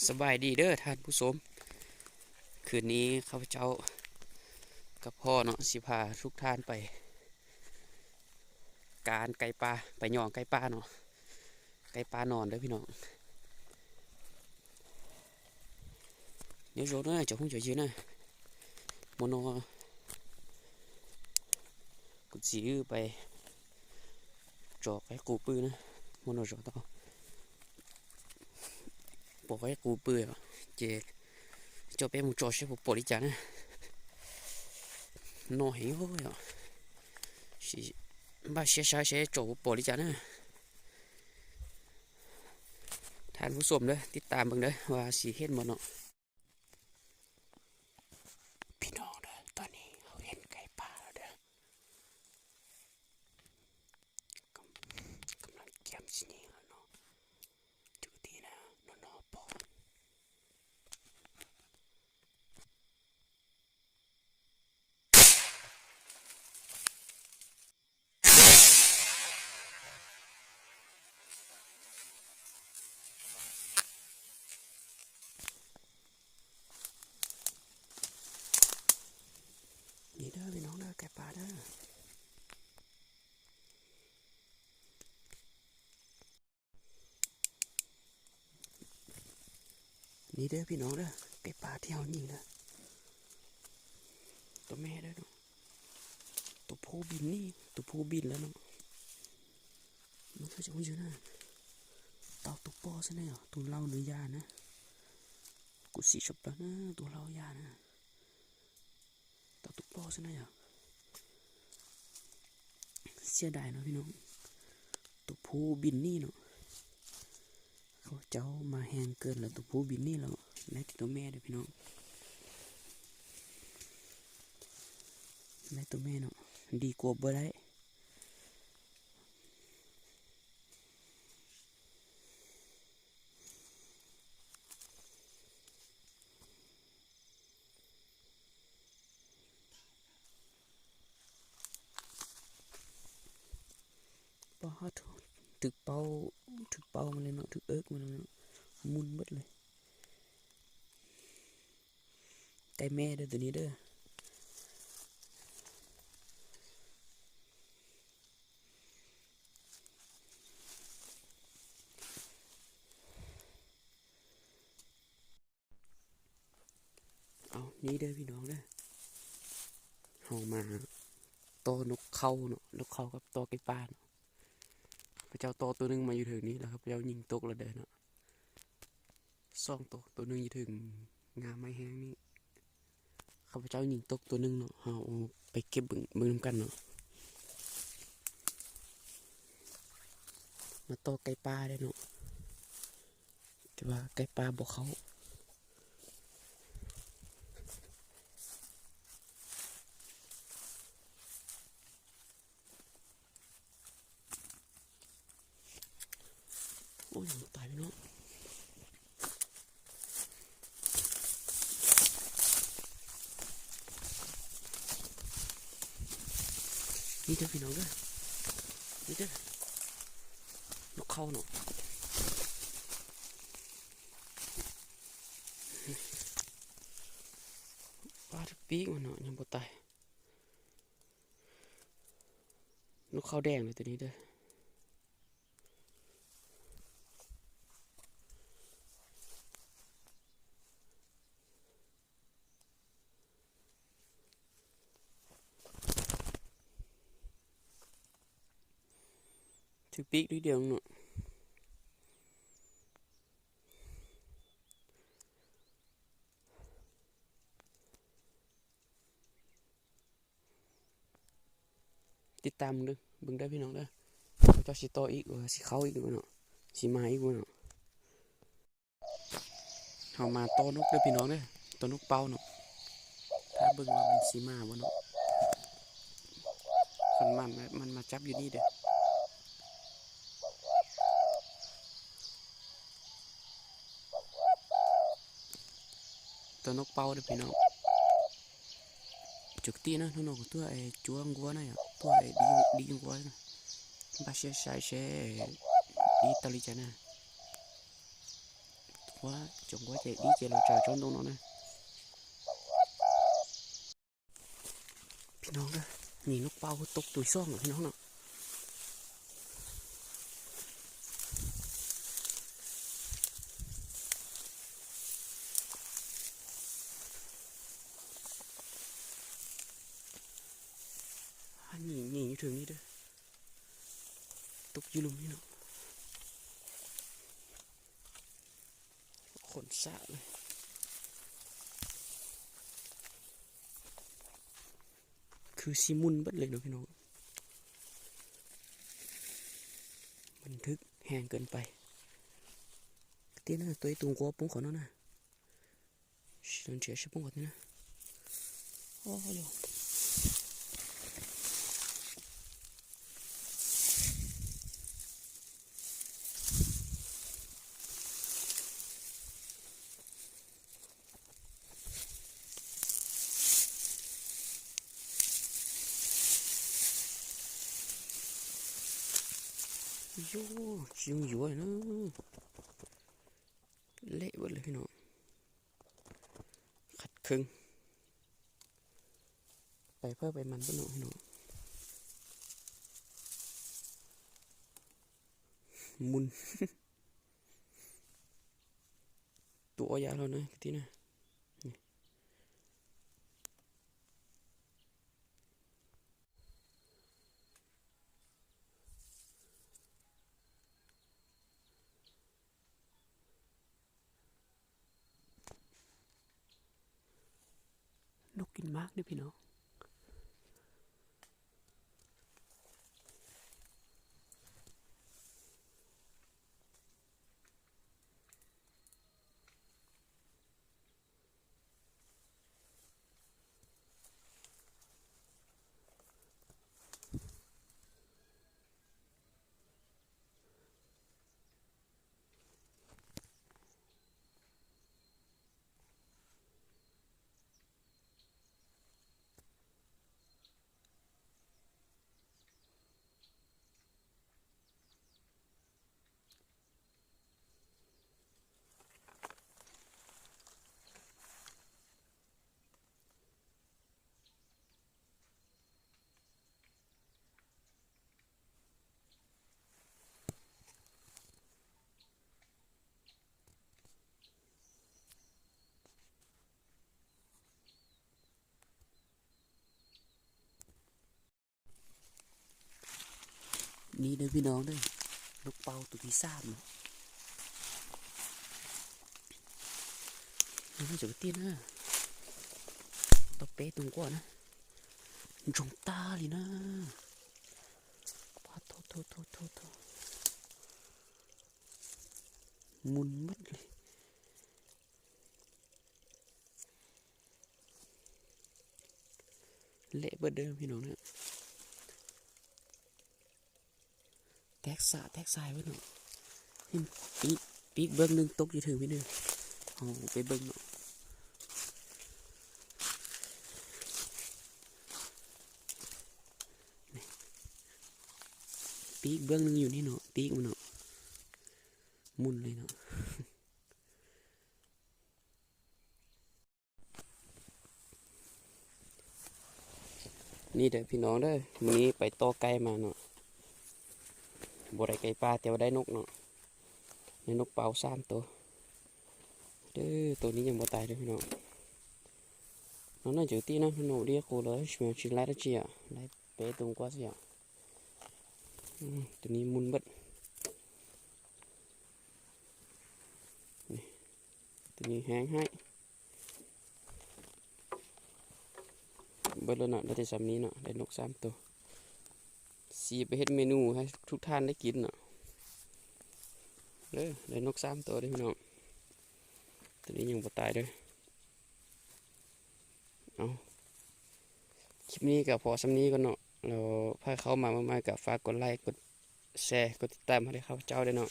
ສະບາຍດີເດີທ່ານຜູ້ຊົມ, ຄືນນີ້ຂ້າພະເຈົ້າກັບພໍ່ເນາະ ຊິພາທຸກທ່ານໄປການໄກ່ປ່າ, ໄປຫຍ້ອງໄກ່ປ່າເນາະ, ໄກ່ປ່ານອນເດີພີ່ນ້ອງ. ເນາະ ເຈົ້າຮູ້ເຈົ້າຢູ່ນະ ໂມໂນ ກູຊິໄປຈອກໃຫ້ກູປືນະ ໂມໂນ ເຈົ້າ ປອກໃຫ້ກູປືເຈ ເຈົ້າເປັນໝູ່ຈໍເຊບໍ່ປົວລິຈານະ ນອເຮໂຍ ຊິບາເຊຊາເຊຈໍບໍ່ປົວລິຈານະ. ທ່ານຜູ້ຊົມເດີ ຕິດຕາມເບິ່ງເດີ ວ່າຊິເຫັນບໍ່ເນາະ ພີ່ນ້ອງເດີ. ຕອນນີ້ເຮົາເຫັນໄກ່ປ່າແລ້ວເດີ ກຳລັງກຽມຊິຍິງແລ້ວເນາະ ຈຸດນີ້ນະ ນອນໆ ປອງ. ນີ້ເດີພີ່ນ້ອງເດີ ໄກ່ປ່າເດີ. ນີ້ເດີພີ່ນ້ອງເດີ ໄກ່ປ່າທີ່ເຮົາຍິງເດີ ຕົວແມ່ເດີເນາະ ຕົວຜູ້ບິນໜີ ຕົວຜູ້ບິນແລ້ວເນາະ. ມັນຄືຈະຮູ້ຢູ່ນະ ເຕົ້າຕົວພໍ່ຊັ້ນນະ ຕົວເຫຼົ່ານະຢ່ານະ ກູຊິຊົບແລ້ວນະ ຕົວເຫຼົ່າຢ່ານະ. ຕາຕຸກປໍຊັ້ນນະຫຍັງ ເສຍດາຍເນາະພີ່ນ້ອງ ໂຕຜູ້ບິນໜີເນາະ. ເຂົາເຈົ້າມາແຮງເກີນແລ້ວ ໂຕຜູ້ບິນໜີແລ້ວ. ໄດ້ແຕ່ໂຕແມ່ເດີພີ່ນ້ອງ ໄດ້ໂຕແມ່ເນາະ ດີກວ່າບໍ່ໄດ້. ປາດໂທ້ ຖືກເປົ້າ ຖືກເປົ້າມັນເລີຍເນາະ ຖືກເອິກມັນເລີຍເນາະ ໝຸ່ນເບິດເລີຍ. ໄກ່ແມ່ເດີໂຕນີ້ເດີ. ເອົາ ນີ້ເດີພີ່ນ້ອງເດີ ເຮົາມາຕໍ່ນົກເຂົາເນາະ ນົກເຂົາກັບຕໍ່ໄກ່ປ່າເນາະ. ເຂົາເຈົ້າຕໍ່ໂຕໜຶ່ງມາຢູ່ເທິງນີ້ ແລ້ວເຂົາເຈົ້າຍິງຕົກແລ້ວເດີເນາະ ສອງໂຕ ໂຕໜຶ່ງຢູ່ເທິງງ່າໄມ້ແຫ້ງນີ້. ຂ້າພະເຈົ້າຍິງຕົກໂຕໜຶ່ງເນາະ ເຮົາໄປເກັບເບິ່ງ ເບິ່ງນຳກັນເນາະ. ມາຕໍ່ໄກ່ປ່າເດ້ເນາະ ແຕ່ວ່າໄກ່ປ່າບໍ່ເຂົ້າ. ໂອ້ຍ ຕາຍໄປເນາະ. ນີ້ເດີພີ່ນ້ອງເດີ ນີ້ເດີ ນົກເຂົາເນາະ. ປາດ ຖືກປີກມັນເນາະ ຍັງບໍ່ຕາຍ. ນົກເຂົາແດງເດີໂຕນີ້ເດີ. ຖືກປີກໜ້ອຍດຽວເນາະ. ຕິດຕາມເບິ່ງເດີ ເບິ່ງເດີພີ່ນ້ອງເດີ ເຂົາເຈົ້າຊິຕໍ່ອີກ ວ່າຊິເຂົ້າອີກບໍ່ເນາະ ຊິມາອີກບໍ່ເນາະ. ເຮົາມາຕໍ່ນົກເດີພີ່ນ້ອງເດີ ຕໍ່ນົກເປົ້າເນາະ ຖ້າເບິ່ງວ່າມັນຊິມາບໍ່ເນາະ. ຄັນມັນ ມັນມາຈັບຢູ່ນີ້ເດີ. ຕົວນົກເປົ້າເດີພີ່ນ້ອງ ຈຸກຕິນະ ນົກຕົວໄອ້ຈົວງົວນະ ຕົວໄອ້ດີ ດີງົວນະ ບາເຊຊາຍເຊ ອີຕາລີຈານະ. ວ່າ ຈອງວ່າຈະດີເຈລາຈາຈອນຕົງເນາະນະ ພີ່ນ້ອງເດີ. ນີ້ນົກເປົ້າຕົກຕົວທີສອງແລ້ວພີ່ນ້ອງເນາະ. ອັນນີ້ ນີ້ຢູ່ເທິງນີ້ເດີ ຕົກຢູ່ລຸ່ມນີ້ເນາະ. ຂົນສະເລີຍ ຄືຊິໝຸ່ນເບິດເລີຍເນາະພີ່ນ້ອງ. ມັນຖືກແຮງເກີນໄປ. ກະຕິນະ ໂຕເອງຕຸງກົວປຸງເຂົາເນາະນະ. ຊິໂດນເຈຊິປຸງເຂົາຕິນະ. ໂອ້ໂຫ. ໂອ້ ຊິຢູ່ເນາະ ເລະເບິດເລີຍພີ່ນ້ອງ. ຂັດເຄິ່ງ ໄປເພິ່ນໄປມັນເບິດເນາະພີ່ນ້ອງ. ໝຸ່ນ ຕົວເອົາຢາກແລ້ວນະ ກະຕິນະ. ນົກກິນໝາກເດີພີ່ນ້ອງ. ນີ້ເດີພີ່ນ້ອງເດີ ນົກເປົ້າຕົວທີສາມເນາະ. ມັນຈະກະຕິນະ ຕອບເປ້ຕົງກວ່ານະ ຈົງຕາລີນະ. ປາດໂທ ໂທ ໂທ ໂທ ໝຸ່ນໝົດເລີຍ. ເລະເບິດເດີພີ່ນ້ອງເດີ ແຕກສະແຕກສາຍເບິດເນາະ. ເຫັນປີກ ປີກເບື້ອງໜຶ່ງຕົກຢູ່ເທິງພີ່ນ້ອງ ເຮົາໄປເບິ່ງເນາະ. ປີກເບື້ອງໜຶ່ງຢູ່ນີ້ເນາະ ປີກມັນເນາະ ໝຸ່ນເລີຍເນາະ. ນີ້ເດີພີ່ນ້ອງເດີ ມື້ນີ້ໄປຕໍ່ໄກ່ມາເນາະ ບໍ່ໄດ້ໄກ່ປ່າ ແຕ່ວ່າໄດ້ນົກເນາະ ໄດ້ນົກເປົ້າສາມໂຕເດີ. ໂຕນີ້ຍັງບໍ່ຕາຍເດີພີ່ນ້ອງ. ນ້ອງໜ້າຈະຕິນະ ໜູດຽໂຄເລີຍ ຊິມາຊິໄລ່ຕະເຈຍ ໄລ່ເປຕົງກວ່າເສຍ. ອືມ ໂຕນີ້ໝຸ່ນເບິດ ນີ້ ໂຕນີ້ແຮງຮ້າຍ ເບິດແລ້ວເນາະ ໄດ້ແຕ່ສ່ຳນີ້ເນາະ ໄດ້ນົກສາມໂຕ ຊິໄປເຮັດເມນູໃຫ້ທຸກທ່ານໄດ້ກິນເນາະ. ເດີ ໄດ້ນົກສາມໂຕເດີພີ່ນ້ອງ ໂຕນີ້ຍັງບໍ່ຕາຍເດີ. ເອົາ ຄລິບນີ້ກໍພໍສ່ຳນີ້ກ່ອນເນາະ ແລ້ວໃຜເຂົ້າມາໃໝ່ໆກໍຝາກກົດໄລ້ ກົດແຊ ກົດຕິດຕາມໃຫ້ເດ້ຂ້າພະເຈົ້າເດີເນາະ.